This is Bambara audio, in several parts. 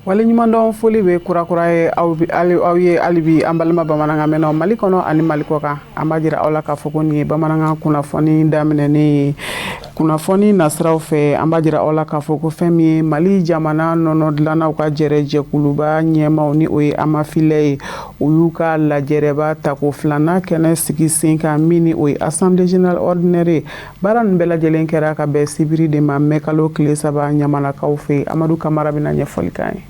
Waleɲumandɔn foli bɛ kurakura ye aw ye halibi, an balima bamanankan mɛnnaw Mali kɔnɔ ani Mali kɔ kan. An b'a jira aw la k'a fɔ ko nin ye bamanankan kunnafoni daminɛnen ye. Kunnafoni nasiraw fɛ, an b'a jira aw la k'a fɔ ko fɛn min ye Mali jamana nɔnɔ dilannaw ka jɛrɛ jɛkuluba ɲɛmaw, ni o ye Amafilait ye, u y'u ka lajɛrɛba tako filanan kɛnɛ sigi sen kan, min ni o ye assemblée générale ordinaire ye. Baara ninnu bɛɛ lajɛlen kɛra ka bɛn sibiri de ma, mɛ kalo tile 3, Ɲamanakaw fɛ. Amadu Kamara bɛna ɲɛfɔli kan ye.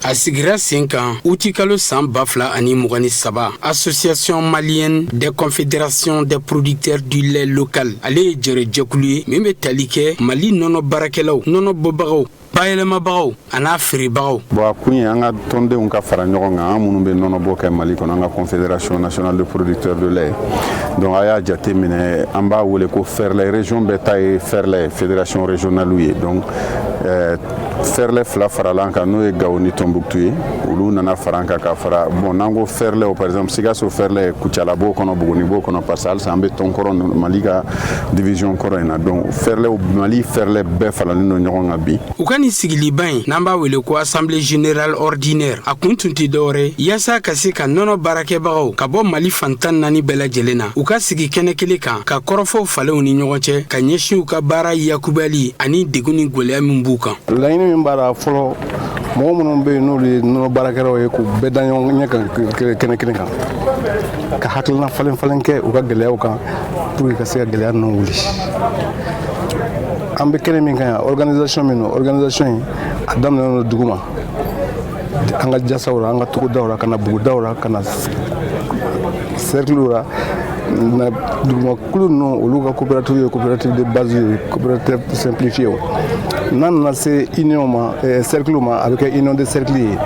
A sigira sen kan uti kalo san 2023. Association malienne des confédérations des producteurs du lait local, ale ye jɛrɛjɛkulu ye min bɛ tali kɛ Mali nɔnɔ baarakɛlaw, nɔnɔ bɔbagaw, bayɛlɛmabagaw an'a feerebagaw. Bon, a kun ye an ka tɔndenw ka fara ɲɔgɔn kan, an minnu bɛ nɔnɔbɔ kɛ Mali kɔnɔ, an ka Confédération nationale de producteurs de lait. Donc a y'a jate minɛ, an b'a wele ko FERLAI. Région bɛɛ ta ye FERLAI, fédération régionale ye. Donc FERLAI fila farala an kan, n'o ye Gawo ni Tɔnbuktu ye. Olu nana fara an kan ka fara. Bon, n'an ko FERLAI, par exemple Sikaso FERLAI, Kucala b'o kɔnɔ, Buguni b'o kɔnɔ, parce que halisa an bɛ tɔn kɔrɔ, Mali ka division kɔrɔ in na. Donc FERLAI, Mali FERLAI bɛɛ faralen don ɲɔgɔn kan bi. U ka nin sigiliba in, n'an b'a wele ko assemblée générale ordinaire, a kun tun tɛ dɔwɛrɛ yaasa ka se ka nɔnɔ baarakɛbagaw ka bɔ Mali fan 14 bɛɛ lajɛlen na, u ka sigi kɛnɛ kelen kan ka kɔrɔfɔw falenw ni ɲɔgɔn cɛ ka ɲɛsin u ka baara yakubali ani degun ni gwɛlɛya min b'u kan. Laɲini min b'a la fɔlɔ, mɔgɔ minnu bɛ yen, n'olu ye nɔnɔ baarakɛlaw ye, k'u bɛɛ da ɲɔgɔn ɲɛ kan kɛnɛ kelen kan, ka hakilina falen falen kɛ u ka gɛlɛyaw kan pour que ka se ka gɛlɛya ninnu wuli. An bɛ kɛnɛ min kan yan, organisation min don, organisation in a daminɛnen don dugu ma, an ka jasaw la, an ka togodaw la, ka na bugudaw la, ka na cercle la, na dugumakulu ninnu, olu ka coopérative ye coopérative de base ye, coopérative simplifiée. O n'a nana se union ma, cercle ma, a bɛ kɛ union de cercle ye.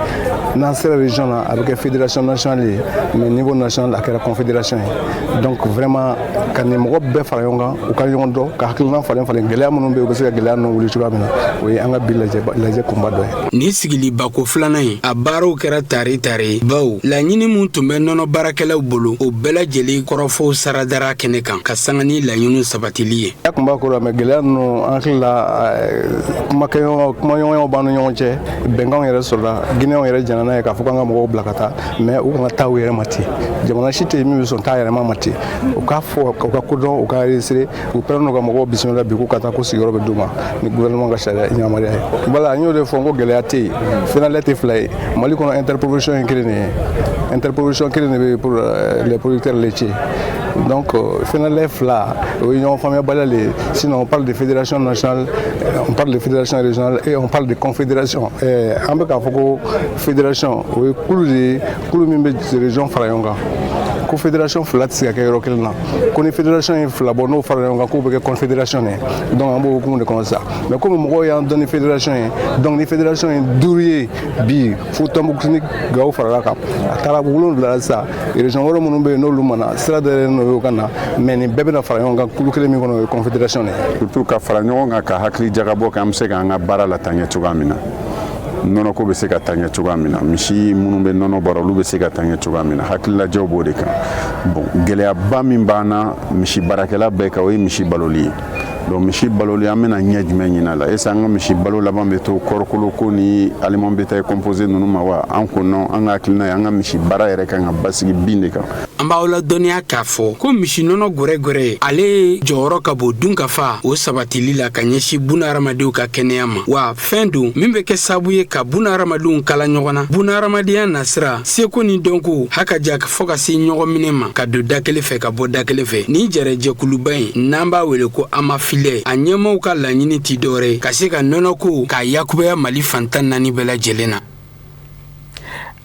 N'an sera région na, a bɛ kɛ fédération nationale ye. Mais niveau national, a kɛra confédération ye. Donc vraiment, ka nin mɔgɔ bɛɛ fara ɲɔgɔn kan, u ka ɲɔgɔn dɔn, ka hakilina falen falen, gɛlɛya minnu bɛ yen, u bɛ se ka gɛlɛya ninnu wuli cogoya min na, o ye an ka bi lajɛ kunba dɔ ye. Nin sigilibako filanan in, a baaraw kɛra tare tare, bawo laɲini min tun bɛ nɔnɔ baarakɛlaw bolo, o bɛɛ lajɛlen kɔrɔfɔw saradara kɛnɛ kan ka sanga ni laɲiniw sabatili ye. A kun b'a ko la, mais gɛlɛya ninnu, an hakili la, kumaɲɔgɔnyaw b'an ni ɲɔgɔn cɛ, bɛnkanw yɛrɛ sɔrɔla, Guinéenw yɛrɛ jɛnna n'a ye k'a fɔ k'an ka mɔgɔw bila ka taa. Mais u kana taa u yɛrɛ ma ten. Jamana si tɛ yen min bɛ sɔn taa yɛrɛma ma ten. U k'a fɔ, u ka kodɔn, u ka enregistrer. U pɛrɛn ka mɔgɔw bisimila bi k'u ka taa, ko sigiyɔrɔ bɛ d'u ma ni gouvernement ka sariya yamaruya ye. Voilà, n y'o de fɔ n ko gɛlɛya tɛ yen. FENALAIT tɛ fila ye Mali kɔnɔ, interprofession ye kelen de ye. Interprofession kelen de bɛ pour les producteurs laitiers. Donc FENALAIT fila, o ye ɲɔgɔn faamuyabaliya de ye. Sinon, on parle de fédération nationale, on parle de fédération régionale et on parle de confédération. An bɛ k'a fɔ ko fédération, o ye kulu de ye, kulu min bɛ région fara ɲɔgɔn kan, ko fédération fila tɛ se ka kɛ yɔrɔ kelen na, ko ni fédération ye fila bɔ, n'o fara ɲɔgɔn kan, k'o bɛ kɛ confédération de ye. Donc an b'o hukumu de kɔnɔ sisan. Mais komi mɔgɔw y'an dɔn ni fédération ye, donc ni fédération ye duuru ye bi, fo Tɔnbukutu ni Gawo farala kan, a taara wolonwula la sisan. Région wɛrɛ minnu bɛ yen, n'olu ma na, sira dayɛlɛlen don o ka na. Mais nin bɛɛ bɛna fara ɲɔgɔn kan kulu kelen min kɔnɔ, o ye confédération de ye. Surtout ka fara ɲɔgɔn kan ka hakili jagabɔ kɛ, an bɛ se k'an ka baara la taa ɲɛ cogoya min na, nɔnɔko bɛ se ka taa ɲɛ cogoya min na, misi minnu bɛ nɔnɔ bɔra, olu bɛ se ka taa ɲɛ cogoya min na. Hakililajɛw b'o de kan. Bon, gɛlɛyaba min b'an na, misi baarakɛla bɛɛ kan, o ye misi baloli ye. Donc misi baloli, an bɛna ɲɛ jumɛn ɲini a la? Est ce an ka misi balo laban bɛ to kɔrɔkolo ko ni aliment bétail composé ninnu ma wa? An ko non, an ka hakilina ye an ka misi baara yɛrɛ kan ka basigi bin de kan. An b'aw ladɔnniya k'a fɔ ko misi nɔnɔ gwɛrɛgwɛrɛ, ale jɔyɔrɔ ka bon dun ka fa o sabatili la ka ɲɛsin buna hadamadenw ka kɛnɛya ma, wa fɛn don min bɛ kɛ sababu ye ka buna hadamadenw kala ɲɔgɔn na, buna hadamadenya nasira, seko ni dɔnko haka ja, fɔɔ ka se ɲɔgɔn minɛ ma, ka don da kelen fɛ ka bɔ da kelen fɛ. Nin jɛrɛjɛkuluba in, n'an b'a wele ko Amafilait, a ɲɛmaw ka laɲini ti dɔwɛrɛ ka se ka nɔnɔko k'a yakubaya Mali fan 14 bɛɛ lajɛlen na.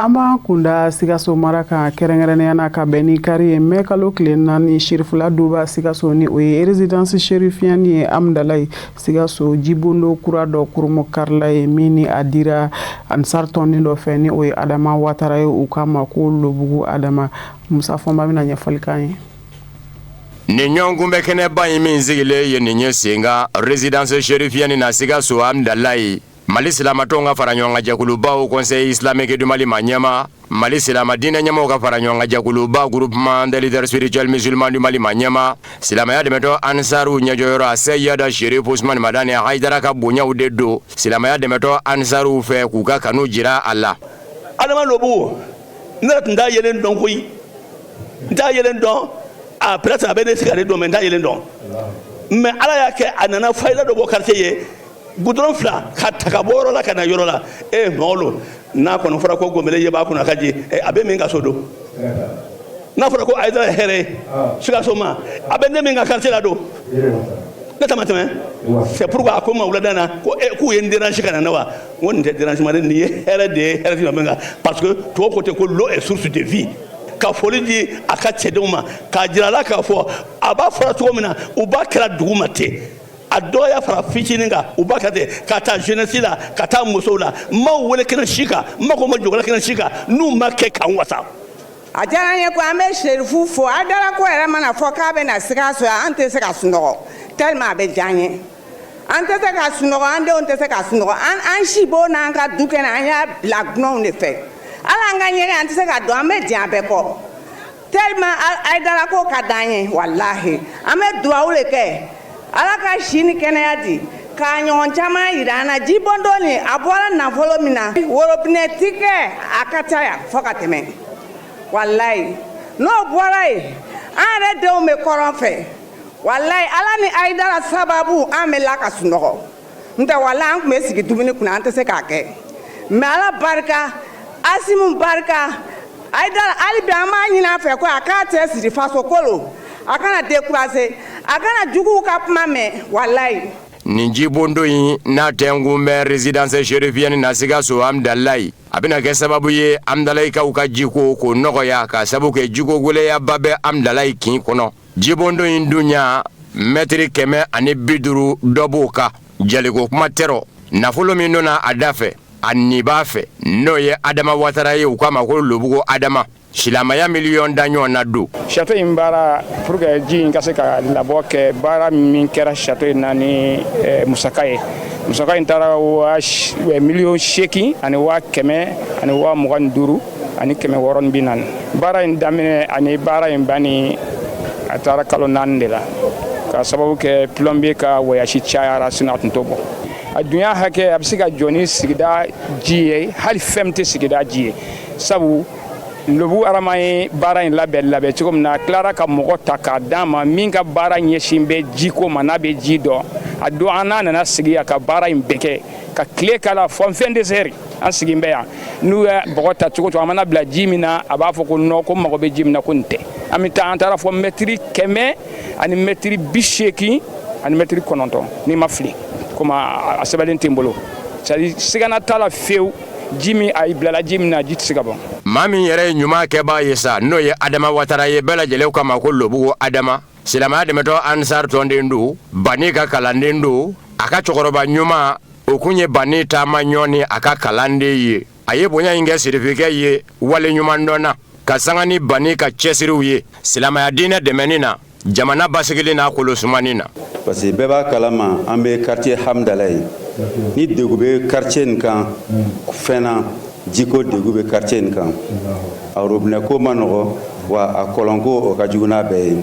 An b'an kunda Sikaso mara kan, kɛrɛnkɛrɛnnenya na ka bɛn ni kari ye, mɛ kalo tile 4, Sirifula duba Sikaso, ni o ye résidence chérifienne ye Amdalayi Sikaso, jibondo kura dɔ kurumu karila ye, min ni a dira Ansar tɔnden dɔ fɛ, ni o ye Adama Watara ye, u k'a ma ko Lobugu Adama. Musa Fɔnba bɛna ɲɛfɔli k'an ye. Nin ɲɔgɔn kɛnɛba in min sigilen ye nin ye sen kan résidence chérifienne na Sikaso Amdalayi. Mali silamatɔnw ka fara ɲɔgɔn kan jɛkuluba Haut Conseil islamique du Mali maa ɲɛmaa, Mali silama diinɛ ɲɛmaaw ka fara ɲɔgɔn kan jɛkuluba Groupement des leaders spirituels musulmans du Mali maa ɲɛmaa, silamɛya dɛmɛtɔn Ansaru ɲɛjɔyɔrɔ a Seyida Sherif Usman Madani Hayidara ka bonyaw de don silamɛya dɛmɛtɔn Ansaru fɛ k'u ka kanu jira a la. Adama Lobu, ne yɛrɛ tun t'a yelen dɔn koyi, n t'a yelen dɔn. A peut-être a bɛ ne se ka ne dɔn, mais n t'a yelen dɔn. Mais Ala y'a kɛ, a nana fayida dɔ bɔ quartier ye, goudron fila ka ta ka bɔ yɔrɔ la ka na yɔrɔ la. E mɔgɔ lo n'a kɔni fɔra ko gomele ye b'a kunna ka ji, a bɛ min ka so don. N'a fɔra ko Hayidara ye hɛrɛ ye Sikaso ma, a bɛ ne min ka quartier la don, ne ta ma tɛmɛ. C'est pourquoi a ko n ma wulada na ko k'u ye n déranger ka na ne wa. N ko nin tɛ dérangement, nin ye hɛrɛ de ye, hɛrɛ tɛ min kan, parce que tubabu ko ten ko l'eau est source de vie. Ka foli di a ka cɛdenw ma, k'a jira a la k'a fɔ a b'a fɔra cogo min na, u b'a kɛra dugu ma ten, a dɔgɔya fara fitinin kan, u b'a kɛ ten, ka taa jeunesse la, ka taa musow la. N m'aw wele kɛnɛ si kan, n mako ma jɔgɔla kɛnɛ si kan n'u ma kɛ k'an wasa. A diyara n ye ko an bɛ Serifu fo. Hayidara ko yɛrɛ mana fɔ k'a bɛ na Sikaso yan, an tɛ se ka sunɔgɔ tellement a bɛ diya an ye. An tɛ se ka sunɔgɔ, an denw tɛ se ka sunɔgɔ. An sibon n'an ka du kɛnɛ, an y'a bila dunanw de fɛ. Hali an ka ɲɛgɛn, an tɛ se ka don, an bɛ jɛn a bɛɛ kɔ tellement Hayidara ko ka d'an ye. Walahi, an bɛ duwawu de kɛ, Ala ka si ni kɛnɛya di k'a ɲɔgɔn caman yira an na. Jibondon nin, a bɔra nafolo min na, worobinɛ ti kɛ, a ka ca yan fo ka tɛmɛ. Walayi, n'o bɔra yen, an yɛrɛ denw bɛ kɔrɔn fɛ. Walayi, Ala ni Hayidara sababu, an bɛ la ka sunɔgɔ. N tɛ, walayi, an tun bɛ sigi dumuni kunna, an tɛ se k'a kɛ, mais Ala barika, Asimu barika, Hayidara. Hali bi an b'a ɲini a fɛ ko a k'a cɛ siri faso ko lo, a kana décourager, a kana juguw ka kuma mɛn, walayi. Nin jibondo in n'a tɛnkun bɛ résidence chérifienne na Sikaso Hamdalayi, a bɛna kɛ sababu ye Hamdalayikaw ka jiko k'o nɔgɔya, ka sabu kɛ jiko gɛlɛyaba bɛ Hamdalayi kin kɔnɔ. Jibondo in dunya mɛtiri 150 dɔ b'o kan. Jaliko kuma tɛrɔ, nafolo min donna a da fɛ, a nin b'a fɛ, n'o ye Adama Watara ye, u k'a ma ko Lobugu Adama, silamɛya miliyɔn da ɲɔgɔn na don. Château in baara, pour que ji in ka se ka labɔ kɛ, baara min kɛra château in na ni musaka ye, musaka in taara waa 8 million ani 100 000 ani 25 640. Baara in daminɛ ani baara in banni, a taara kalo 4 de la, ka sababu kɛ plombier ka voyage cayara, sinon a tun t'o bɔ. A dunya hakɛ, a bɛ se ka jɔ ni sigida ji ye, hali fɛn min tɛ sigida ji ye, sabu Lobu Arama ye baara in labɛn labɛn cogo min na, a tilara ka mɔgɔ ta k'a d'a ma min ka baara ɲɛsin bɛ jiko ma, n'a bɛ ji dɔn. A don an n'a nana sigi, a ka baara in bɛɛ kɛ ka tile k'a la fɔ 22 heures. An sigi bɛ yan, n'u ye bɔgɔ ta cogo cogo, a mana bila ji min na, a b'a fɔ ko non, ko mago bɛ ji min na, ko nin tɛ. An bɛ taa, an taara fɔ mɛtiri 100 ani mɛtiri 80 ani mɛtiri 9, n'i ma fili, komi a sɛbɛnlen tɛ n bolo. C'est à dire sigana t'a la fiyewu, ji min a bilala ji min na, ji tɛ se ka bɔ. Maa min yɛrɛ ye ɲuman kɛbaa ye sa, n'o ye Adama Watara ye, bɛɛ lajɛlen kama ko Lobugu Adama, silamɛya dɛmɛtɔ Ansar tɔnden don, Bani ka kalanden don. A ka cɛkɔrɔba ɲuman, o kun ye Bani taama ɲɔ ni a ka kalanden ye. A ye bonya in kɛ sirifikɛ ye wale ɲuman dɔn na, ka sanga ni Bani ka cɛsiriw ye silamɛya diinɛ dɛmɛni na, jamana basigili n'a kolosumani na. Parce que bɛɛ b'a kalama, an bɛ quartier Hamdalaye. Ni degun bɛ quartier nin kan fɛn na, jiko degun bɛ quartier nin kan. A robinet ko ma nɔgɔ wa, a kɔlɔnko o ka jugu n'a bɛɛ ye,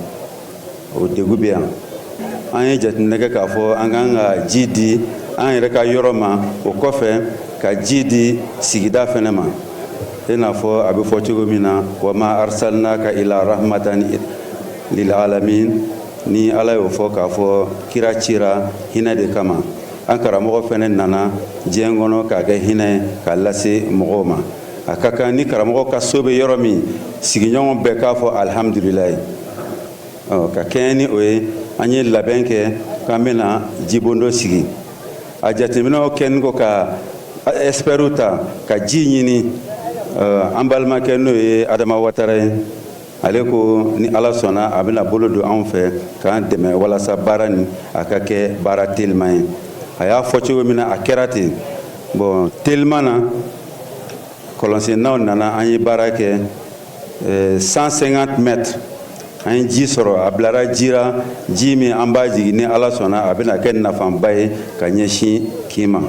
o degun bɛ yan. An ye jateminɛ kɛ k'a fɔ an kan ka ji di an yɛrɛ ka yɔrɔ ma, o kɔfɛ ka ji di sigida fɛnɛ ma, i n'a fɔ a bɛ fɔ cogo min na: وما أرسلناك إلا رحمة للعالمين. Ni Ala y'o fɔ k'a fɔ kira cira hinɛ de kama, an karamɔgɔ fɛnɛ nana diɲɛ kɔnɔ k'a kɛ hinɛ k'a lase mɔgɔw ma. A ka kan ni karamɔgɔ ka so bɛ yɔrɔ min, sigiɲɔgɔn bɛɛ k'a fɔ alihamudulilayi. Ɔ ka kɛɲɛ ni o ye, an ye labɛn kɛ k'an bɛna jibondo sigi. A jateminɛw kɛ ko ka expertw ta ka ji ɲini. An balimakɛ, n'o ye Adama Watara ye, ale ko ni Ala sɔnna, a bɛna bolo don anw fɛ k'an dɛmɛ walasa baara nin a ka kɛ baara teliman ye. A y'a fɔ cogo min na, a kɛra ten. Bon, teliman na, kɔlɔnsennaw nana, an ye baara kɛ 150 mètres, an ye ji sɔrɔ. A bilara jira, ji min an b'a jigin, ni Ala sɔnna, a bɛna kɛ nafaba ye ka ɲɛsin kin ma.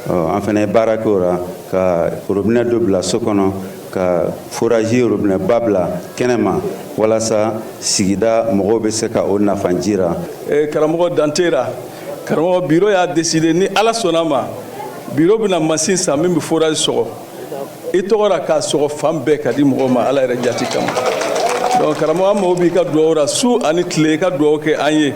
An fana ye baara kɛ o la ka robinet dɔ bila so kɔnɔ, ka forage robinet ba bila kɛnɛma, walasa sigida mɔgɔw bɛ se ka o nafa ji ra. Karamɔgɔ dantera, karamɔgɔ, bureau y'a décidé, ni Ala sɔnna ma, bureau bɛna machine san min bɛ forage sɔgɔ i tɔgɔ la, k'a sɔgɔ fan bɛɛ ka di mɔgɔw ma, Ala yɛrɛ jati kama. Donc karamɔgɔ, an mago b'i ka dugawu la su ani tile, i ka dugawu kɛ an ye.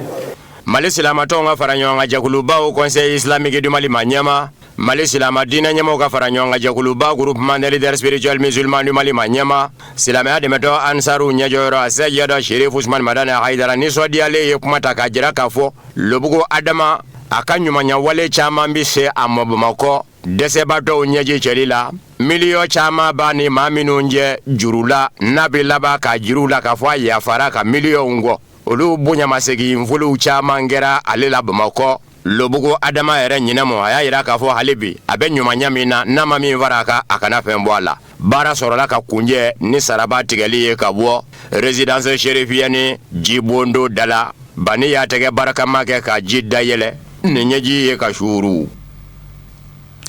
Mali silamatɔnw ka fara ɲɔgɔn kan jɛkuluba, Haut Conseil islamique du Mali ma ɲɛma, Mali silama diinɛ ɲɛmɔgɔw ka fara ɲɔgɔn kan jɛkuluba, Groupement des leaders spirituels musulmans du Mali ma ɲɛma, silamɛya dɛmɛtɔ Ansaru ɲɛjɔyɔrɔ a Seyida Sherif Usman Madani Hayidara nisɔndiyalen ye kuma ta k'a jira k'a fɔ Lobugu Adama a ka ɲumanya caman bɛ se a ma Bamakɔ dɛsɛbaatɔw ɲɛji cɛli la. Miliyɔn caman b'a ni maa minnu jɛ juru la, n'a bɛ laban ka juru la k'a fɔ a yafara ka miliyɔnw kɔ, olu bonyamasegin foliw caman kɛra ale la Bamakɔ. Lobugu Adama yɛrɛ ɲinɛmɔ, a y'a jira k'a fɔ hali bi a bɛ ɲumanya min na, n'a ma min fara a kan, a kana fɛn bɔ a la. Baara sɔrɔla ka kunjɛ ni saraba tigɛli ye ka bɔ résidence chérifienne jibondo da la. Bani y'a tɛgɛ barakama kɛ ka ji dayɛlɛ ni ɲɛji ye ka suuru.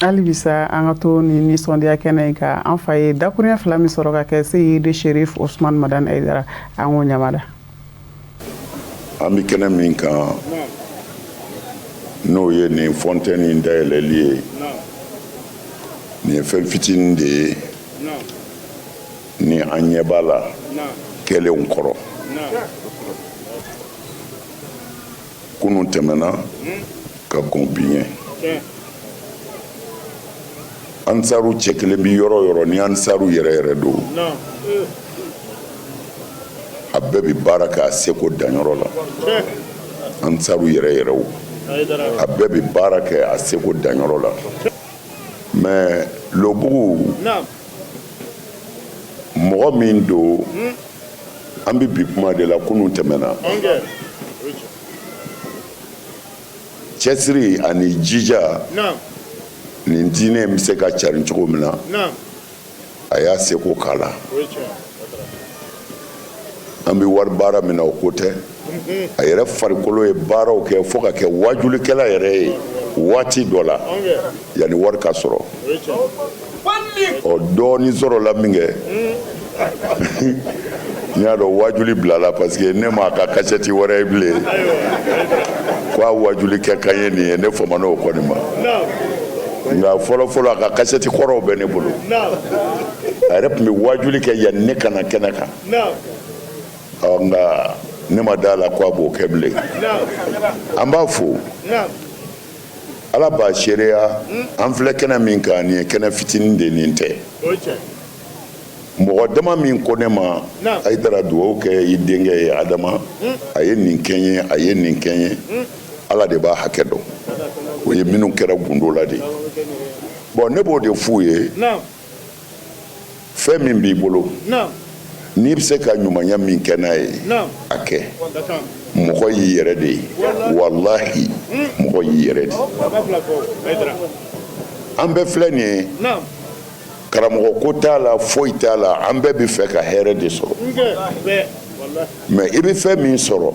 Halibisa an ka to ni nisɔndiya kɛnɛ in kan, an fa ye dakuruɲɛ 2 min sɔrɔ ka kɛ Seyidi Sherif Osman Madani Hayidara, an k'o ɲamada. An bɛ kɛnɛ min kan, n'o ye nin fontaine in dayɛlɛli ye, nin ye fɛn fitinin de ye ni an ɲɛ b'a la kɛlenw kɔrɔ. Kunun tɛmɛna ka kɔn bi ɲɛ. Ansaru cɛ kelen bɛ yɔrɔ o yɔrɔ, ni ansaru yɛrɛ yɛrɛ don, a bɛɛ bɛ baara kɛ a seko danyɔrɔ la. Ansaru yɛrɛ yɛrɛw, a bɛɛ bɛ baara kɛ a seko danyɔrɔ la. Mais Lobugu, mɔgɔ min don, an bɛ bi kuma de la, kunun tɛmɛna. Cɛsiri ani jija, nin diinɛ bɛ se ka carin cogo min na, a y'a seko k'a la. An bɛ wari baara min na, o ko tɛ. A yɛrɛ farikolo ye baaraw kɛ fo ka kɛ wajulikɛla yɛrɛ ye waati dɔ la yanni wari ka sɔrɔ. Ɔ, dɔɔnin sɔrɔla min kɛ, n y'a dɔn wajuli bilala, parce que ne m'a ka kasɛti wɛrɛ ye bilen ko a wajuli kɛ kan ye nin ye. Ne famana o kɔni ma, nka fɔlɔ fɔlɔ, a ka kasɛti kɔrɔw bɛ ne bolo. A yɛrɛ tun bɛ wajuli kɛ yanni ne ka na kɛnɛ kan. Ɔ, nka ne ma da la ko a b'o kɛ bilen. An b'a fo, Ala b'a seereya. An filɛ kɛnɛ min kan, nin ye kɛnɛ fitinin de, nin tɛ. Mɔgɔ dama min ko ne ma: "Ayidara, dugawu kɛ i denkɛ ye Adama, a ye nin kɛ n ye, a ye nin kɛ n ye." Ala de b'a hakɛ dɔn. O ye minnu kɛra gundo la de. Bon, ne b'o de f'u ye: fɛn min b'i bolo, n'i bɛ se ka ɲumanya min kɛ n'a ye, a kɛ. Mɔgɔ y'i yɛrɛ de ye, walahi, mɔgɔ y'i yɛrɛ de. An bɛɛ filɛ nin ye, karamɔgɔ ko t'a la, foyi t'a la, an bɛɛ bɛ fɛ ka hɛrɛ de sɔrɔ. Mais i bɛ fɛn min sɔrɔ,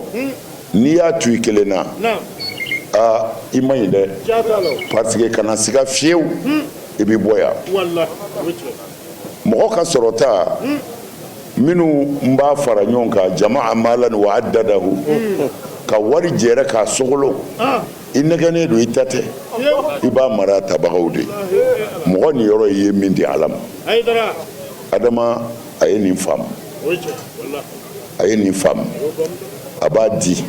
n'i y'a to i kelen na, aa, i man ɲi dɛ, parce que kana siga fiyewu, i bɛ bɔ yan. Mɔgɔ ka sɔrɔta minnu n b'a fara ɲɔgɔn kan, jama'a malan wa addadahu, ka wari jɛrɛ k'a sogolo, i nɛgɛnnen don, i ta tɛ, i b'a mara tabagaw de. Mɔgɔ nin yɔrɔ i ye min di Ala ma, Adama a ye nin faamu, a ye nin faamu, a b'a di,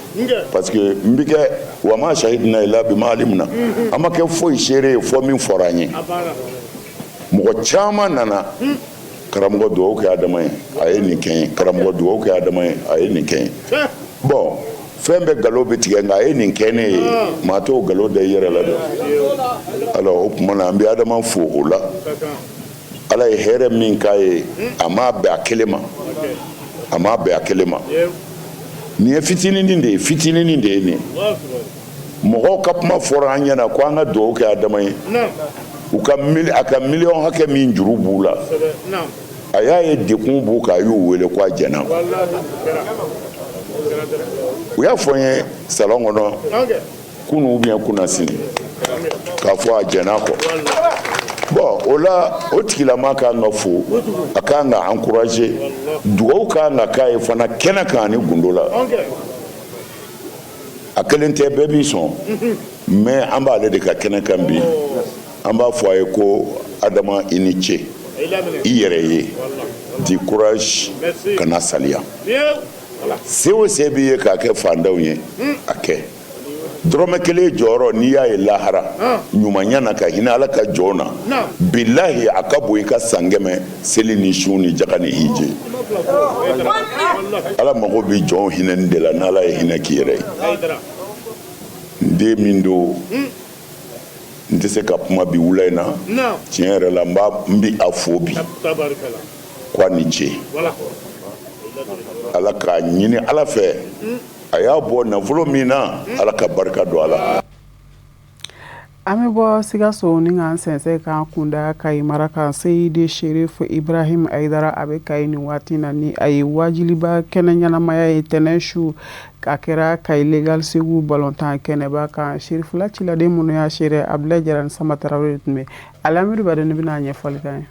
parce que n bɛ kɛ wa ma shahidina illa bima alimna. An ma kɛ foyi seere ye fɔ min fɔra an ye. Mɔgɔ caman nana: "Karamɔgɔ, dugawu kɛ Adama ye, a ye nin kɛ n ye. Karamɔgɔ, dugawu kɛ Adama ye, a ye nin kɛ n ye." Bon, fɛn bɛɛ nkalon bɛ tigɛ, nka a ye nin kɛ ne ye, maa t'o nkalon da i yɛrɛ la dɛ. Alors, o tuma na, an bɛ Adama fo o la. Ala ye hɛrɛ min k'a ye, a m'a bɛn a kelen ma, a m'a bɛn a kelen ma. Nin ye fitininin de ye, fitininin de ye nin. Mɔgɔw ka kuma fɔra an ɲɛna ko an ka dugawu kɛ Adama ye, u ka a ka miliyɔn hakɛ min juru b'u la. A y'a ye dekun b'u kan, a y'u wele ko a jɛnna. U y'a fɔ n ye salon kɔnɔ kunu ou bien kunasini. K'a fɔ a jɛn'a kɔ. Bon, o la, o tigilama kan ka fo, a kan ka encourager, dugawu kan ka k'a ye fana kɛnɛ kan ani gundo la. A kelen tɛ, bɛɛ b'i sɔn, mais an b'ale de ka kɛnɛ kan bi. An b'a fɔ a ye ko Adama, i ni ce, i yɛrɛ ye du courage, kana saliya. Se o se b'i ye k'a kɛ fantanw ye, a kɛ. Dɔrɔmɛ kelen jɔyɔrɔ, n'i y'a ye lahara ɲumanya na, ka hinɛ Ala ka jɔn na, bilahi, a ka bon i ka san 100 seli ni sun ni jaga ni hiji. Ala mago bɛ jɔn hinɛni de la. N'Ala ye hinɛ k'i yɛrɛ ye, n den min don, n tɛ se ka kuma bi wula in na. Tiɲɛ yɛrɛ la, n b'a n bi a fo bi ko a ni ce. Ala k'a ɲini Ala fɛ, a y'a bɔ nafolo min na, Ala ka barika don a la. An bɛ bɔ Sikaso ni k'an sɛnsɛn k'an kunda Kayi mara kan. Seyidi Sherif Ibrahim Ayidara, a bɛ Kayi nin waati na ni a ye wajuliba kɛnɛ ɲɛnamaya ye tɛnɛn su a kɛra Kayi Legal Segu balontan kɛnɛba kan. Sherifula ciladen minnu y'a seere, Abdulayi Jara ni Sama Tarawele de tun bɛ. Alamidu Badeni bɛna ɲɛfɔli k'an ye.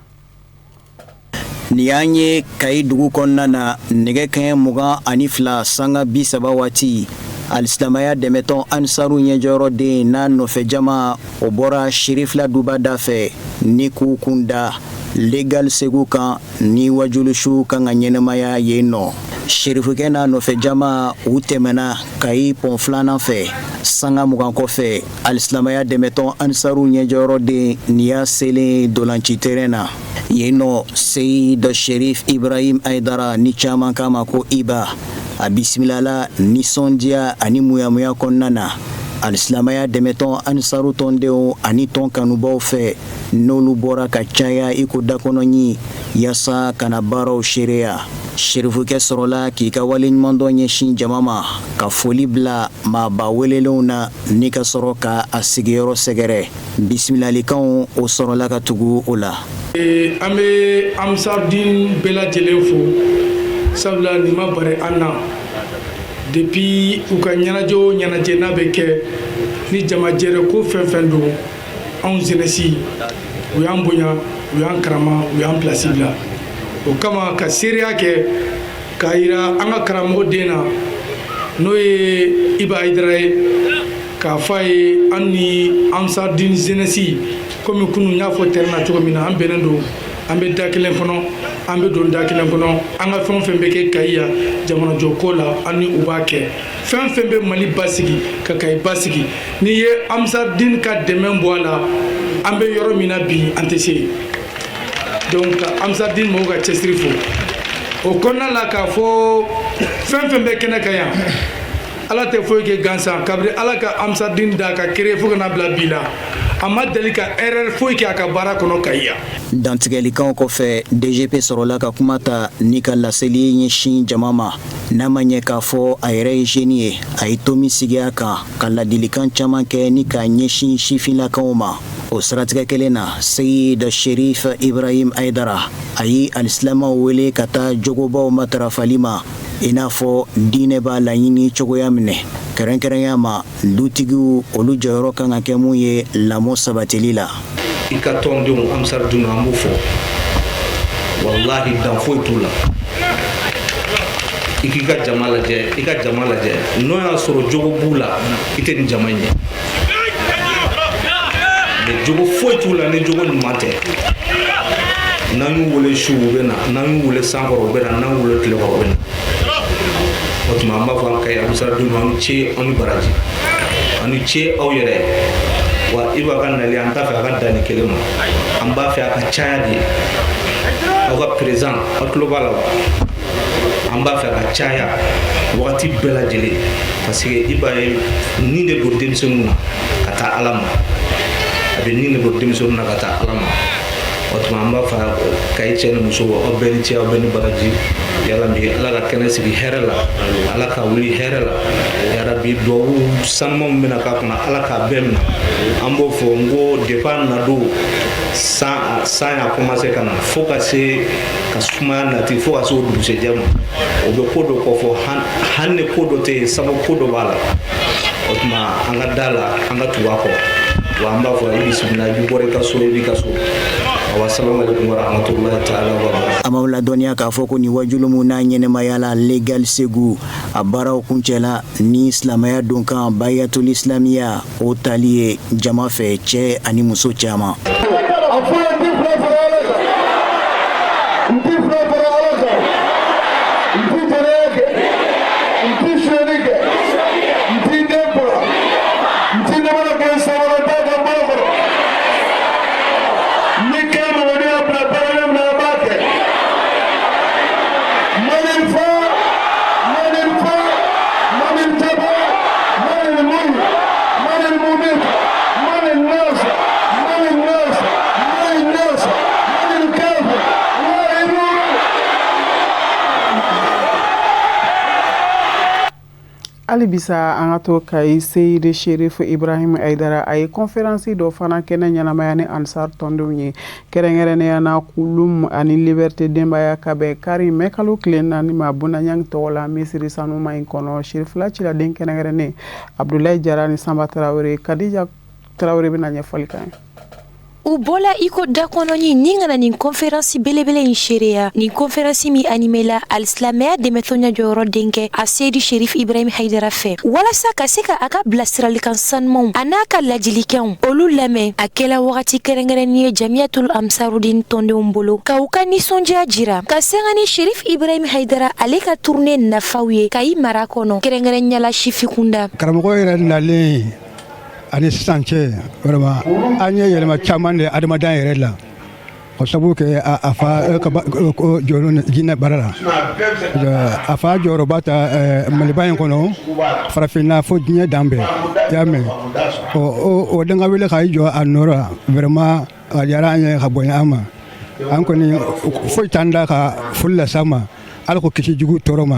Nin y'an ye Kayi dugu kɔnɔna na, nɛgɛ kɛɲɛ 22 sanga 30 waati. Alisilamaya dɛmɛtɔn Ansaru ɲɛjɔyɔrɔ den n'a nɔfɛ jama, o bɔra Sirifila duba da fɛ ni k'u kun da Legal Segu kan ni wajulusu kan ka ɲɛnɛmaya yen nɔ. Sirifukɛ n'a nɔfɛ jama, u tɛmɛna Kayi pɔn filanan fɛ. Sanga 20 kɔfɛ, alisilamaya dɛmɛtɔn Ansaru ɲɛjɔyɔrɔ den nin y'a selen dolanci terrain na yen nɔ. Seyid Sherif Ibrahim Ayidara ni caman k'a ma ko Iba, a bisimilala nisɔndiya ani muyamuya kɔnɔna na alisilamaya dɛmɛtɔn Ansaru tɔndenw ani tɔn kanubaw fɛ, n'olu bɔra ka caya i ko dakɔnɔɲi yaasa ka na baaraw seereya. Serifukɛ sɔrɔla k'i ka waleɲumandɔn ɲɛsin jama ma, ka foli bila maaba welelenw na ni ka sɔrɔ ka a sigiyɔrɔ sɛgɛrɛ. Bisimilalikanw, o sɔrɔla ka tugu o la. An bɛ Ansarudin bɛɛ lajɛlen fo, sabula nin ma bari an na. Depuis u ka ɲɛnajɛ o ɲɛnajɛ n'a bɛ kɛ ni jamajɛrɛ ko fɛn fɛn don, anw jeunesse, u y'an bonya, u y'an karama, u y'an place bila. O kama, ka seereya kɛ k'a yira an ka karamɔgɔ den na, n'o ye Iba Ayidara ye, k'a fɔ a ye, an ni Ansarudin jeunesse, komi kunun n y'a fɔ terrain na cogo min na, an bɛnnen don, an bɛ da kelen kɔnɔ, an bɛ don da kelen kɔnɔ. An ka fɛn o fɛn bɛ kɛ Kayi yan jamanajɔ ko la, an ni u b'a kɛ. Fɛn fɛn bɛ Mali basigi, ka Kayi basigi, n'i ye Ansarudin ka dɛmɛ bɔ a la, an bɛ yɔrɔ min na bi, an tɛ se. Donc ka Ansarudin mɔgɔw ka cɛsiri fo o kɔnɔna la, k'a fɔ fɛn fɛn bɛ kɛnɛ kan yan, Ala tɛ foyi kɛ gansan. Kabini Ala ka Ansarudin da ka créer fo ka na bila bi la, a ma deli ka erreur foyi kɛ a ka baara kɔnɔ Kayi yan. Dantigɛlikanw kɔfɛ, DGP sɔrɔla ka kuma ta ni ka laseli ɲɛsin jama ma. N'a ma ɲɛ k'a fɔ a yɛrɛ ye jeune ye, a ye to min sigi a kan ka ladilikan caman kɛ ni k'a ɲɛsin sifinlakaw ma. O siratigɛ kelen na, Seyid Sherif Ibrahim Ayidara, a ye alisilamɛw wele ka taa jogobaw matarafali ma, i n'a fɔ diinɛ b'a laɲini cogoya minɛ. Kɛrɛnkɛrɛnya ma, dutigiw, olu jɔyɔrɔ kan ka kɛ mun ye lamɔ sabatili la. I ka tɔndenw Ansarudin, an b'u fɔ, walahi, dan foyi t'u la. I k'i ka jama lajɛ, i ka jama lajɛ, n'o y'a sɔrɔ jogo b'u la, i tɛ nin jama in ye. Mais jogo foyi t'u la ni jogo ɲuman tɛ. N'an y'u wele su, u bɛ na. N'an y'u wele san kɔrɔ, u bɛ na. N'an y'u wele tile kɔrɔ, u bɛ na. O tuma, an b'a fɔ an ka ye Ansarudin, aw ni ce, aw ni baraji, aw ni ce aw yɛrɛ. Wa i b'a ka nali, an t'a fɛ a ka dan ni kelen ma, an b'a fɛ a ka caya de. Aw ka présent, aw tulo b'a la wa? An b'a fɛ a ka caya wagati bɛɛ lajɛlen, parce que i b'a ye, nin de don denmisɛnninw na ka taa Ala ma. A bɛ nin de don denmisɛnninw na ka taa Ala ma. O tuma, an b'a fɔ Kayi cɛ ni muso, aw bɛɛ ni ce, aw bɛɛ ni baraji. Yala bi, Ala ka kɛnɛ sigi hɛrɛ la, Ala ka wuli hɛrɛ la. Yarabi, duwawu sanumanw bɛna k'a kɔnɔ, Ala k'a bɛɛ minɛ. An b'o fɔ n ko depuis a na don, san san y'a commencé ka na fo ka se ka sumaya nati, fo ka se o dugusɛjɛ ma, o bɛ ko dɔ kɔfɔ. Hali ni ko dɔ tɛ yen, sababu ko dɔ b'a la. O tuma, an ka da la, an ka tugu a kɔ. Wa an b'a fɔ i bisimila, i b'i bɔra i ka so, i b'i ka so. Awa, salamu alaikum wa rahmatullahi ta'ala wa barakatuh. An b'aw ladɔnniya k'a fɔ ko nin wajulu mun n'a ɲɛnɛmaya la Legal Segu, a baaraw kuncɛla ni silamɛya donkan bayatul islamiya o tali ye jama fɛ, cɛ ani muso caman. A fɔlɔ, n ti fila fara Ala kan, n ti fila fara Ala kan, n ti jɛnɛya kɛ, n ti sonyɛli kɛ, n ti den faga, n ti namara kɛ samara t'a ka bolo kɔrɔ. Ni kɛ mɔgɔ ni y'a bila baara min na, a b'a kɛ. Manil fa, manil fa, manil jaba, manil muyi, manil mumit, manil nasa, manil nasa, manil nasa, manil kafir, waahidu. Hali bisa an ka to Kayi, Seyidi Sherif Ibrahim Aidara, a ye conférence dɔ fana kɛnɛ ɲɛnamaya ni Ansar tɔndenw ye, kɛrɛnkɛrɛnnenya na Kulum ani Liberté Denbaya, ka bɛn kari mɛ kalo tile 4 ma, Bunaɲangi tɔgɔ la, misiri sanuma in kɔnɔ. Sherifila ciladen kɛrɛnkɛrɛnnen Abdulayi Jara ni Sanba Tarawele, Kadija Tarawele bɛna ɲɛfɔli k'an ye. U bɔla i ko dakɔnɔni ni ka na nin conférence belebele in seereya. Nin conférence min animela alisilamɛya dɛmɛtɔn jɔyɔrɔ denkɛ a Seyidi Sherif Ibrahim Haidara fɛ, walasa ka se ka a ka bilasiralikan sanumanw a n'a ka ladilikanw olu lamɛn. A kɛla wagati kɛrɛnkɛrɛnnin ye Jamiyatul Amsarudin tɔndenw bolo ka u ka nisɔndiya jira ka sanga ni Sherif Ibrahim Haidara ale ka tournée nafaw ye Kayi mara kɔnɔ, kɛrɛnkɛrɛnya la sifikunda. Karamɔgɔ yɛrɛ nalen ani sisan cɛ, vraiment an ye yɛlɛma caman de adamadenya yɛrɛ la, o sababu kɛ a fa ka jɔyɔrɔ jinɛ baara la. A fa jɔyɔrɔba ta Maliba in kɔnɔ, farafinna fo diɲɛ dan bɛɛ, i y'a mɛn. O den ka wele k'a jɔ a nɔ la, vraiment a diyara an ye ka bonya an ma. An kɔni foyi t'an da ka foli las'an ma. Ala ko kisi jugu tɔɔrɔ ma.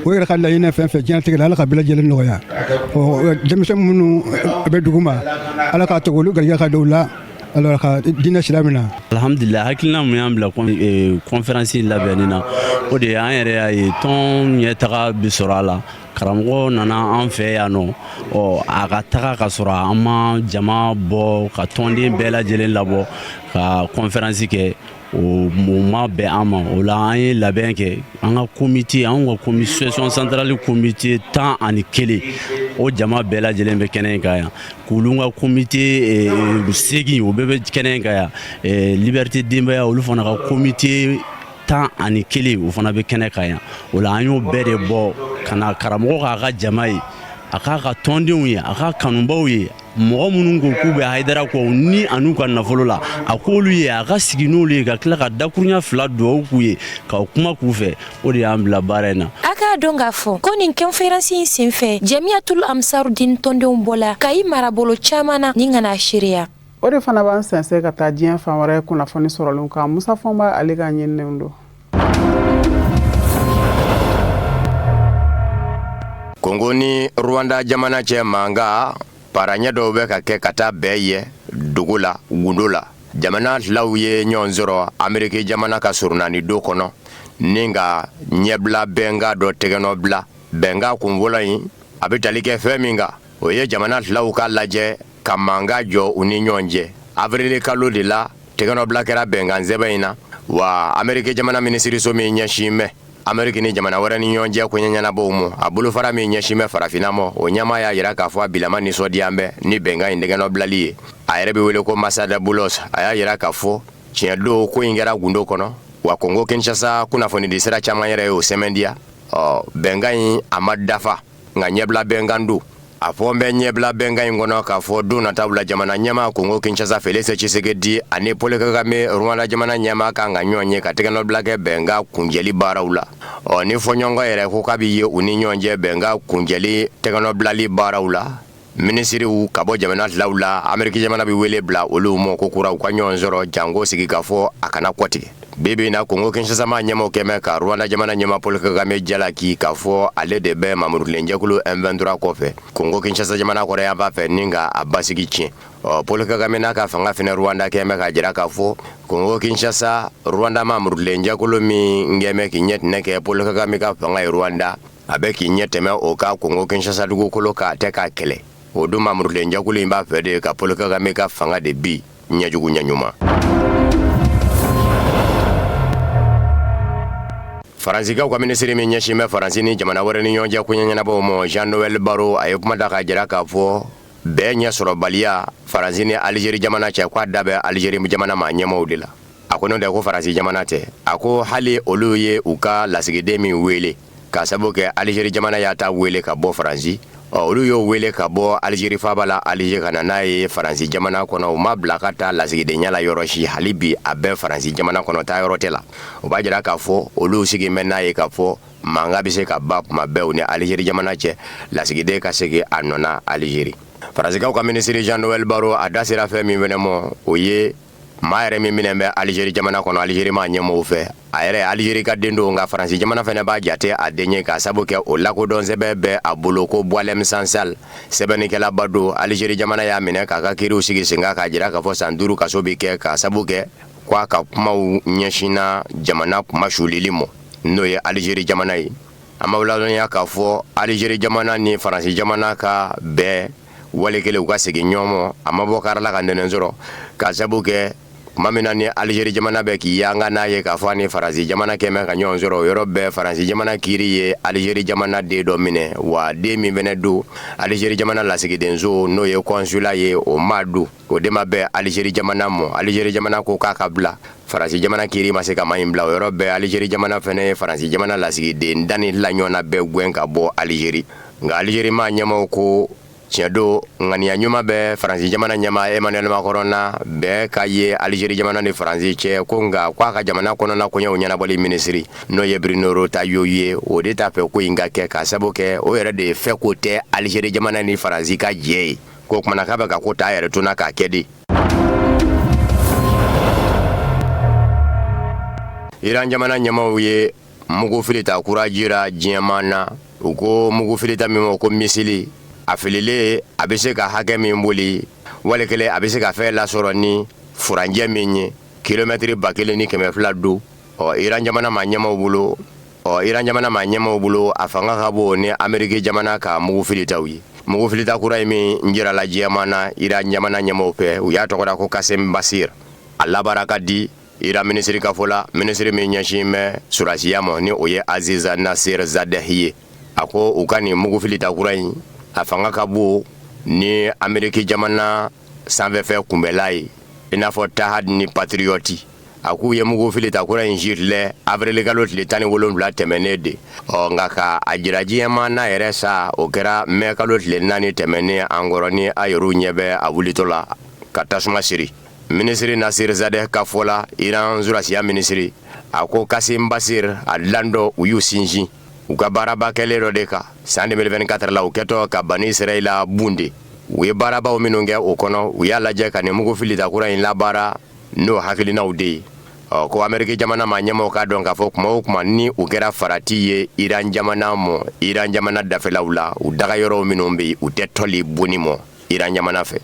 O yɛrɛ ka laɲini fɛn fɛn diɲɛlatigɛ la, Ala ka bɛɛ lajɛlen nɔgɔya. Denmisɛn minnu bɛ dugu ma, Ala k'a to olu garijɛgɛ ka don u la, alors ka diinɛ sira minɛ. Alhamdulillah, hakilina mun y'an bila conférence labɛnni na, o de ye an yɛrɛ y'a ye tɔn ɲɛtaga bɛ sɔrɔ a la. Karamɔgɔ nana an fɛ yan nɔ, ɔ a ka taga ka sɔrɔ an ma jama bɔ ka tɔnden bɛɛ lajɛlen labɔ ka conférence kɛ, o ma bɛn an ma. O la an ye labɛn kɛ, an ka comité, an ka commission centrale, comité 11, o jama bɛɛ lajɛlen bɛ kɛnɛ in kan yan. K'olu ka comité 8, o bɛɛ bɛ kɛnɛ in kan yan. Liberté Denbaya, olu fana ka comité 11, o fana bɛ kɛnɛ kan yan. O la an y'o bɛɛ de bɔ ka na karamɔgɔ k'a ka jama ye, a k'a ka tɔndenw ye, a ka kanubaw ye, mɔgɔ minnu ko k'u bɛ Hayidara kɔ ni an'u ka nafolo la, a k'olu ye, a ka sigi n'olu ye, ka tila ka dakurunya fila duwawu k'u ye, ka kuma k'u fɛ. O de y'an bila baara in na. A k'a dɔn k'a fɔ ko nin conférence in senfɛ, Jamiyatul Amsarudin tɔndenw bɔla Kayi marabolo caman na ni ka na seereya. O de fana b'an sɛnsɛn ka taa diɲɛ fan wɛrɛ kunnafoni sɔrɔlenw kan. Musa Fɔnba, ale ka ɲininiw don. Kongo ni Rwanda jamana cɛ mankan paraɲɛ dɔw bɛ ka kɛ ka taa bɛɛ ye dugu la gundo la. Jamana filaw ye ɲɔgɔn sɔrɔ Ameriki jamana ka surunani do kɔnɔ ni ka ɲɛbila bɛnkan dɔ tɛgɛnɔ bila. Bɛnkan kunfɔlɔ in a bɛ tali kɛ fɛn min kan, o ye jamana filaw ka lajɛ ka mankan jɔ u ni ɲɔgɔn cɛ. Avril kalo de la tɛgɛnɔbila kɛra bɛnkan sɛbɛn in na. Wa Ameriki jamana minisiriso min ɲɛsin bɛ Ameriki ni jamana wɛrɛ ni ɲɔgɔn cɛ koɲɛ ɲɛnabɔw ma, a bolofara min ɲɛsin bɛ farafinna ma, o ɲɛmaa y'a jira k'a fɔ a bilama nisɔndiya bɛ ni bɛnkan in tɛgɛnɔ bilali ye. A yɛrɛ bɛ wele ko Masada Boulos. A y'a jira k'a fɔ tiɲɛ don, ko in kɛra gundo kɔnɔ. Wa Kongo Kinshasa kunnafonidi sira caman yɛrɛ y'o sɛmɛndiya. Ɔ bɛnkan in a ma dafa, nka ɲɛbila bɛnkan don. A fɔ n bɛ ɲɛbila bɛnkan in kɔnɔ k'a fɔ don nataw la jamana ɲɛmaa Kongo Kinshasa Félix Tshisekedi ani Paul Kagame Rwanda jamana ɲɛmaa kan ka ɲɔgɔn ye ka tɛgɛnɔbila kɛ bɛnkan kuncɛli baaraw la. Ɔ ni fɔɲɔgɔnkɔ yɛrɛ ko k'a bɛ ye u ni ɲɔgɔn cɛ bɛnkan kuncɛli tɛgɛnɔbilali baaraw la, minisiriw ka bɔ jamana filaw la, Ameriki jamana bɛ wele bila olu ma ko kura u ka ɲɔgɔn sɔrɔ janko sigi ka fɔ a kana kɔtigɛ. Bi bi in na, Kongo Kinshasa maa ɲɛmaaw kɛmɛ ka Rwanda jamana ɲɛmaa Paul Kagame jalaki k'a fɔ ale de bɛ mamurukilenjɛkulu M23 kɔfɛ Kongo Kinshasa jamana kɔrɔ yan fan fɛ ni ka a basigi tiɲɛ. Ɔ Paul Kagame n'a ka fanga fɛnɛ Rwanda kɛmɛ k'a jira k'a fɔ Kongo Kinshasa Rwanda mamurukilenjɛkulu min kɛmɛ k'i ɲɛ tɛnɛ kɛ Paul Kagame ka fanga ye Rwanda, a bɛ k'i ɲɛ tɛmɛ o ka Kongo Kinshasa dugukolo kan, a tɛ k'a kɛlɛ. O dun maa murutilen jɛkulu in b'a fɛ de ka Paul Kagame ka fanga de bin ɲɛjugu ɲɛɲuman. Faransikaw ka minisiri min ɲɛsin bɛ Faransi ni jamana wɛrɛ ni ɲɔgɔn cɛ koɲɛ ɲɛnabɔw ma, Jean Noël Barrot, a ye kuma ta k'a jira k'a fɔ bɛn ɲɛsɔrɔbaliya Faransi ni Alizeri jamana cɛ, k'a da bɛ Alizeri jamana maa ɲɛmaaw de la. A ko n'o tɛ ko Faransi jamana tɛ. A ko hali olu ye u ka lasigiden min wele k'a sababu kɛ Alizeri jamana y'a ta wele ka bɔ Faransi, ɔ olu y'o wele ka bɔ Alizeri faaba la Alize ka na n'a ye Faransi jamana kɔnɔ. U m'a bila ka taa lasigidenya la yɔrɔ si, hali bi a bɛ Faransi jamana kɔnɔ, taa yɔrɔ tɛ la. O b'a jira k'a fɔ olu sigin bɛ n'a ye k'a fɔ mankan bɛ se ka ban kuma bɛɛ u ni Alizeri jamana cɛ, lasigiden ka segin a nɔ na Alizeri. Faransikaw ka minisiri Jean Noël Barrot a da sera fɛn min fɛnɛ ma, o ye maa yɛrɛ min minɛn bɛ Alizeri jamana kɔnɔ Alizeri maa ɲɛmɔgɔw fɛ. A yɛrɛ Alizeri ka den don, nka Faransi jamana fɛnɛ b'a jate a den ye k'a sabu kɛ o lakodɔn sɛbɛn bɛ a bolo ko Boualem Sansal, sɛbɛnnikɛlaba don. Alizeri jamana y'a minɛ k'a ka kiriw sigi sen kan k'a jira k'a fɔ san 5 kaso bɛ kɛ k'a sabu kɛ ko a ka kumaw ɲɛsinna jamana kunmasulili ma, n'o ye Alizeri jamana ye. An b'aw ladɔnniya k'a fɔ Alizeri jamana ni Faransi jamana ka bɛn wale kelen u ka segin ɲɔgɔn ma, a ma bɔ kari la ka ntɛnɛn sɔrɔ, k'a sabu kɛ tuma min na ni Alizeri jamana bɛ k'i yanga n'a ye k'a fɔ a ni Faransi jamana kɛmɛ ka ɲɔgɔn sɔrɔ, o yɔrɔ bɛɛ Faransi jamana kiiri ye Alizeri jamana den dɔ minɛ, wa den min fɛnɛ don Alizeri jamana lasigidenso n'o ye consulat ye, o ma don, o de ma bɛn Alizeri jamana ma. Alizeri jamana ko k'a ka bila, Faransi jamana kiiri ma se ka maa in bila. O yɔrɔ bɛɛ Alizeri jamana fɛnɛ ye Faransi jamana lasigiden 12 ɲɔgɔnna bɛɛ gɛn ka bɔ Alizeri. Nka Alizeri maa ɲɛmaaw ko tiɲɛ don, ŋaniya ɲuman bɛ Faransi jamana ɲɛmaa Emmanuel Macron na bɛn ka ye Alizeri jamana ni Faransi cɛ, ko nka k'a ka jamana kɔnɔna koɲɛw ɲɛnabɔli minisiri n'o ye Bruno Retailleau ye, o de t'a fɛ ko in ka kɛ k'a sabu kɛ o yɛrɛ de fɛ ko tɛ Alizeri jamana ni Faransi ka jɛ ye, k'o kumana k'a bɛ ka ko ta a yɛrɛ tun na k'a kɛ de. Iran jamana ɲɛmaaw ye mugu filita kura jira diɲɛmaa na. U ko mugu filita min ma ko misili, a fililen a bɛ se ka hakɛ min boli, wali kelen a bɛ se ka fɛn lasɔrɔ ni furanjɛ min ye kilomɛtiri 1200 don. Ɔ Iran jamana maa ɲɛmaaw bolo, ɔ Iran jamana maa ɲɛmaaw bolo, a fanga ka bon ni Ameriki jamana ka mugu filitaw ye. Mugu filita kura in min jirala diɲɛmaa na Iran jamana ɲɛmaaw fɛ, u y'a tɔgɔ da ko Kasem Basir. A labaara ka di Iran minisiri ka fɔ la, minisiri min ɲɛsin bɛ sɔrɔdasiya ma, ni o ye Aziz Nasir Zadeh ye. A ko u ka nin mugu filita kura in, a fanga ka bon ni Ameriki jamana sanfɛfɛn kunbɛla ye, i n'a fɔ Tahad ni Patriote. A k'u ye mugu filita kura in jirilɛ avril kalo tile 17 tɛmɛnen de. Ɔ nka ka a jira diɲɛmaa na yɛrɛ sa, o kɛra mɛ kalo tile 4 tɛmɛnen an kɔrɔ, ni a yɛrɛw ɲɛ bɛ a wulitɔ la ka tasuma siri. Minisiri Nasir Zadeh ka fɔ la, Iran sɔrɔdasiya minisiri, a ko Kasim Basir a dilandɔ u y'u sinsin u ka baaraba kɛlen dɔ de kan san 2024 la, u kɛtɔ ka Bani Israɛla bunde. U ye baarabaw minnu kɛ o kɔnɔ, u y'a lajɛ ka nin mugu filita kura in labaara n'o hakilinaw de ye. Ɔ ko Ameriki jamana maa ɲɛmaaw k'a dɔn k'a fɔ kuma o kuma ni u kɛra farati ye Iran jamana mɔ, Iran jamana dafɛlaw la, u dagayɔrɔw minnu bɛ yen, u tɛ tɔli bonni mɔ Iran jamana fɛ.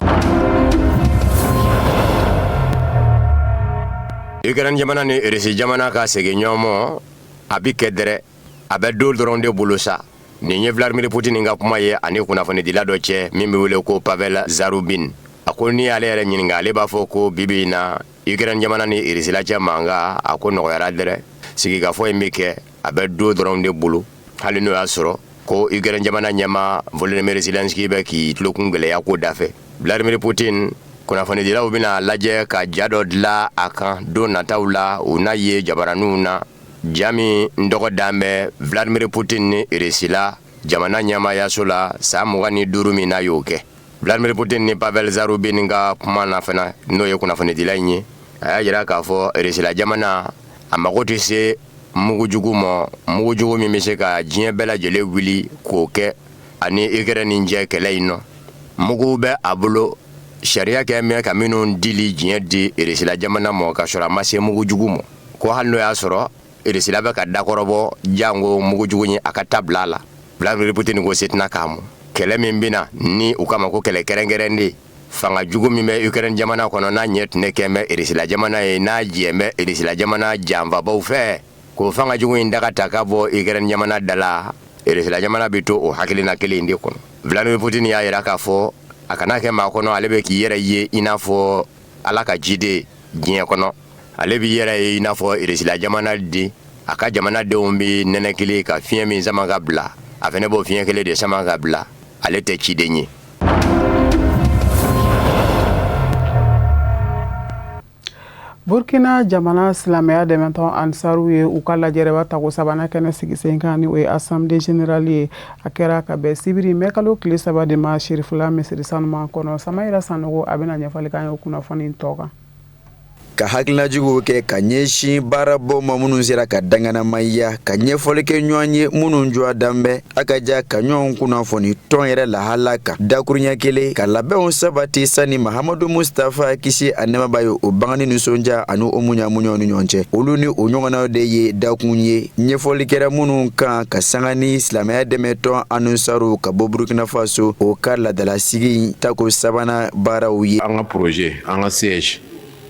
Ukraine jamana ni Russie jamana ka segin ɲɔgɔn ma, a bɛ kɛ dɛrɛ, a bɛ don dɔrɔn de bolo sa. Nin ye Vladimir Poutine ka kuma ye ani kunnafonidila dɔ cɛ min bɛ wele ko Pavel Zarubin. A ko n'i y'ale yɛrɛ ɲininka, ale b'a fɔ ko bi bi in na Ukraine jamana ni Russie la cɛ mankan, a ko nɔgɔyara dɛrɛ. Sigikafɔ in bɛ kɛ, a bɛ don dɔrɔn de bolo, hali n'o y'a sɔrɔ ko Ukraine jamana ɲɛmaa Volodymyr Zelensky bɛ k'i tulokun gɛlɛya ko dafɛ. Vladimir Poutine kunnafonidilaw bɛna lajɛ ka ja dɔ dilan a kan don nataw la, u n'a ye jabaraninw na, ja min tɔgɔ dan bɛ Vladimir Poutine ni Russie la jamana ɲɛmaayaso la san 25 min n'a y'o kɛ. Vladimir Poutine ni Pavel Zarubin ka kuma na fana, n'o ye kunnafonidila in ye, a y'a jira k'a fɔ Russie la jamana a mago tɛ se mugujugu ma, mugujugu min bɛ se ka diɲɛ bɛɛ lajɛlen wuli k'o kɛ ani Ukraine cɛ kɛlɛ in nɔ. Mugu bɛ a bolo, sariya kɛ mɛn ka minnu dili diɲɛ di Russie la jamana ma ka sɔrɔ a ma se mugujugu ma, ko hali n'o y'a sɔrɔ Russie la bɛ ka dakɔrɔbɔ janko mugujugu ye a ka tabila a la. Vladimir Poutine ko se tɛna k'a ma. Kɛlɛ min bɛ na ni u kama ko kɛlɛ kɛrɛnkɛrɛnnen, fanga jugu min bɛ Ukraine jamana kɔnɔ n'a ɲɛ tun kɛ bɛ Russie la jamana ye, n'a jɛ bɛ Russie la jamana janfabaw fɛ, k'o fanga jugu in daga ta ka bɔ Ukraine jamana da la, Irisila jamana bɛ to o hakilina kelen in de kɔnɔ. Vladimir Poutine y'a jira k'a fɔ a kana kɛ maa kɔnɔ ale bɛ k'i yɛrɛ ye i n'a fɔ Ala ka ciden diɲɛ kɔnɔ, ale b'i yɛrɛ ye i n'a fɔ Irisila jamana den. A ka jamanadenw bɛ nɛnɛkili ka fiɲɛ min sama ka bila, a fana b'o fiɲɛ kelen de sama ka bila. Ale tɛ ciden ye. Burkina jamana silamɛya dɛmɛtɔn Ansaru ye u ka lajɛrɛba tako sabanan kɛnɛ sigi sen kan, ni o ye assemblée générale ye. A kɛra ka bɛn sibiri mɛ kalo tile 3 de ma Sirifila misiri sanuman kɔnɔ. Samayira Sanogo a bɛna ɲɛfɔli k'an ye o kunnafoni tɔ kan. Ka hakilinajigiw kɛ ka ɲɛsin baarabaw ma minnu sera ka danganamaya, ka ɲɛfɔli kɛ ɲɔgɔn ye minnu jɔ danbɛ a ka ja, ka ɲɔgɔn kunnafoni tɔn yɛrɛ lahala kan dakuruɲɛ kelen, ka labɛnw sabati sani Mahamadu Mustafa kisi a nɛɛma b'a ye o bangani nisɔndiya ani o muɲa muɲaw ni ɲɔgɔn cɛ. Olu ni o ɲɔgɔnnaw de ye dakun ye ɲɛfɔli kɛra minnu kan ka sanga ni silamɛya dɛmɛtɔn Ansaru ka bɔ Burkina Faso o ka laadalasigi tako sabanan baaraw ye. An ka projet, an ka siège,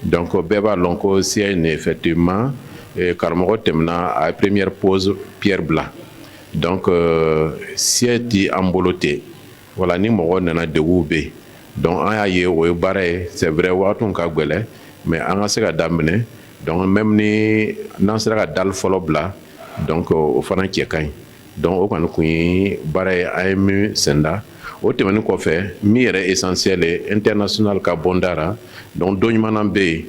donc bɛɛ b'a lɔn ko siège nin, effectivement, karamɔgɔ tɛmɛna, a ye première pose pierre bila. Donc siège ti an bolo ten. Voilà, ni mɔgɔ nana, deguw bɛ yen. Donc an y'a ye o ye baara ye, c'est vrai, wagatiw ka gwɛlɛ, mais an ka se ka daminɛ. Donc même ni n'an sera ka dalle fɔlɔ bila, donc o fana cɛ ka ɲi. Donc o kɔni kun ye baara ye an ye min senda. O tɛmɛnen kɔfɛ, min yɛrɛ essentiel ye, international ka bonda ra. Donc don ɲuman bɛ yen,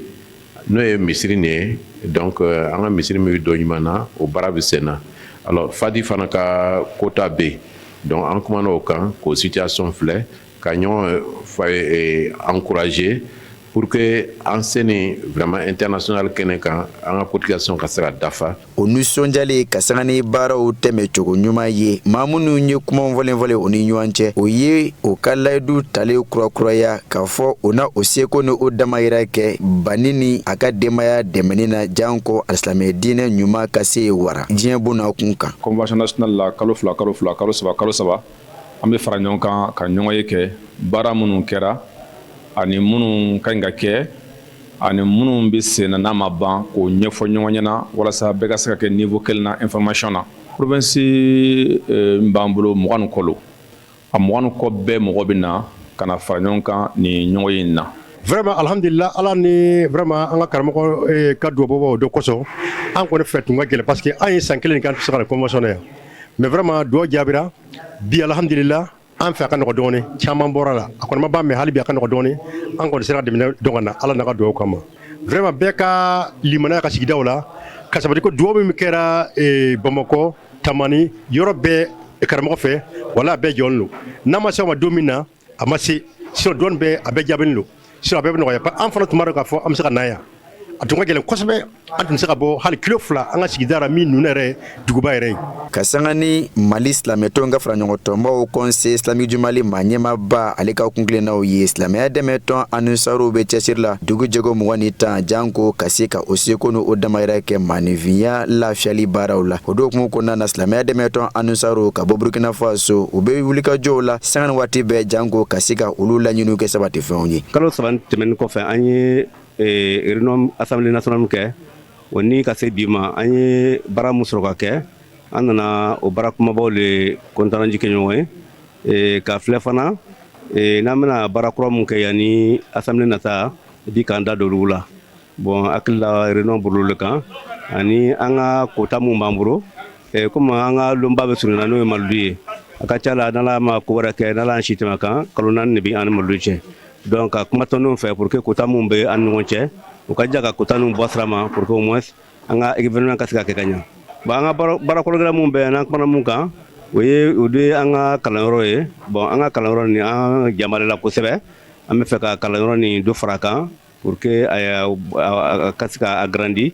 n'o ye misiri nin ye. Donc an ka misiri min bɛ don ɲuman na, o baara bɛ sen na. Alors Fadi fana ka quota bɛ yen. Donc an kumana o kan k'o situation filɛ, ka ɲɔgɔn fa encourager pour que an se ni vraiment international kɛnɛ kan, an ka cotisation ka se ka dafa. O nisɔndiyalen ka sanga ni baaraw tɛmɛcogo ɲuman ye, maa minnu ye kuma fɔlen fɔlen o ni ɲɔgɔn cɛ, o ye o ka layidu talen kurakuraya k'a fɔ o na o seko ni o damayira kɛ banni ni a ka denbaya dɛmɛni na, janko alisilamɛ diinɛ ɲuman ka se wara diɲɛ bonna kun kan. Convention nationale la, kalo 2, kalo 2, kalo 3, kalo 3, an bɛ fara ɲɔgɔn kan ka ɲɔgɔn ye kɛ, baara minnu kɛra ani minnu ka ɲi ka kɛ ani minnu bɛ sen na n'a ma ban, k'o ɲɛfɔ ɲɔgɔn ɲɛna walasa bɛɛ ka se ka kɛ niveau kelen na information na. Province b'an bolo 20 ni kɔ lo, a 20 ni kɔ bɛɛ mɔgɔ bɛ na ka na fara ɲɔgɔn kan nin ɲɔgɔn ye in na. Vraiment, alhamdulillah, Ala ni vraiment an ka karamɔgɔ ka dubabu o de kosɔn, an kɔni fɛ tun ka gɛlɛn, parce que an ye san kelen kɛ an tɛ se ka na convention na yan. Mais vraiment, dugawu jaabira bi, alhamdulillah, an fɛ a ka nɔgɔ dɔɔni, caman bɔra la, a kɔni ma ban, mais hali bi a ka nɔgɔ dɔɔni. An kɔni sera ka dɛmɛ dɔn ka na Ala n'a ka dugawu kama. Vraiment, bɛɛ ka limaniya ka sigidaw la ka sabati ko dugawu min kɛra Bamakɔ, Tamani, yɔrɔ bɛɛ karamɔgɔ fɛ, wala a bɛɛ jɔlen don. N'a ma se o ma don min na, a ma se, sinon dɔɔni bɛɛ a bɛɛ jaabinen don, sinon a bɛɛ bɛ nɔgɔya. An fana tun b'a dɔn k'a fɔ an bɛ se ka na yan, a tun ka gɛlɛn kosɛbɛ, an tun tɛ se ka bɔ hali kilo 2 an ka sigida la min ninnu yɛrɛ duguba yɛrɛ ye. Ka sanga ni Mali silamɛtɔn ka faraɲɔgɔntɔnbaw Conseil islamique du Mali maa ɲɛmaaba, ale ka kuntilennaw ye, silamɛya dɛmɛtɔn Ansaru bɛ cɛsiri la dugu jɛgo 20 ni 10, janko ka se ka o seko ni o damayira kɛ maaninfinya lafiyali baaraw la. O dɔgɔkun kɔnɔna na, silamɛya dɛmɛtɔn Ansaru ka bɔ Burkina Faso, u bɛ wulikajɔw la sanga ni waati bɛɛ, janko ka se ka olu laɲiniw kɛ sabatifɛnw ye. Kalo 3 tɛmɛnen kɔfɛ, an ye réunion assemblée nationale kɛ. O ni ka se bi ma, an ye baara mun sɔrɔ ka kɛ, an nana o baara kumabaw de compte rendu kɛ ɲɔgɔn ye, ka filɛ fana n'an bɛna baara kura mun kɛ yanni assemblée nata bi, k'an da don olu la. Bon, hakili la réunion bolo kan ani an ka quota mun b'an bolo, komi an ka lonba bɛ surunya, n'o ye malidu ye, a ka ca la, n'Ala ma ko wɛrɛ kɛ, n'Ala y'an si tɛmɛ kan, kalo 4 de bɛ an ni malidu cɛ. Donc ka kuma tɔndenw fɛ pour que quota mun bɛ an ni ɲɔgɔn cɛ, u ka jija ka quota ninnu bɔ sira ma pour que au moins an ka événement ka se ka kɛ ka ɲa. Bon, an ka baara kɔrɔgɛlɛn mun bɛ yan, n'an kumana mun kan, o ye o de ye an ka kalanyɔrɔ ye. Bon, an ka kalanyɔrɔ nin, an jamarila kosɛbɛ, an bɛ fɛ ka kalanyɔrɔ nin dɔ fara a kan pour que a ka se ka agrandi,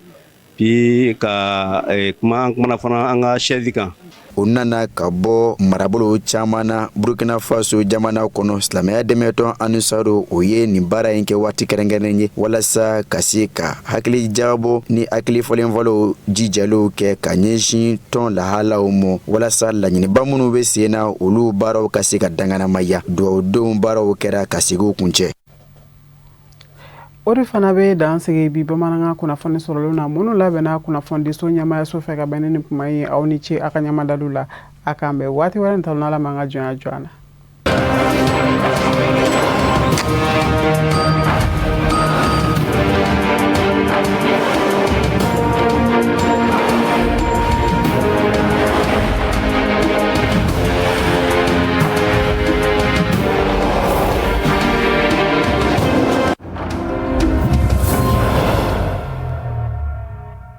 puis ka kuma, an kumana fana an ka chaise kan. O nana ka bɔ marabolo caman na Burkina Faso jamana kɔnɔ. Silamɛya dɛmɛtɔn Ansaru, o ye nin baara in kɛ waati kɛrɛnkɛrɛnnen ye walasa ka se ka hakili jagabɔ ni hakili fɔlenfɔlɔw jijaliw kɛ ka ɲɛsin tɔn lahalaw ma, walasa laɲiniba minnu bɛ sen na, olu baaraw ka se ka danganamaya. Dugawudenw baaraw kɛra ka segiw kuncɛ. O de fana bɛ dan sigi bi bamanankan kunnafoni sɔrɔlenw na, minnu labɛnna kunnafonidiso ɲɛmayaso fɛ ka bɛn ni nin kuma ye. Aw ni ce a ka ɲɛmadaliw la. A k'an bɛn waati wɛrɛ nataw, n'Ala m'an ka jɔnya jɔ an na.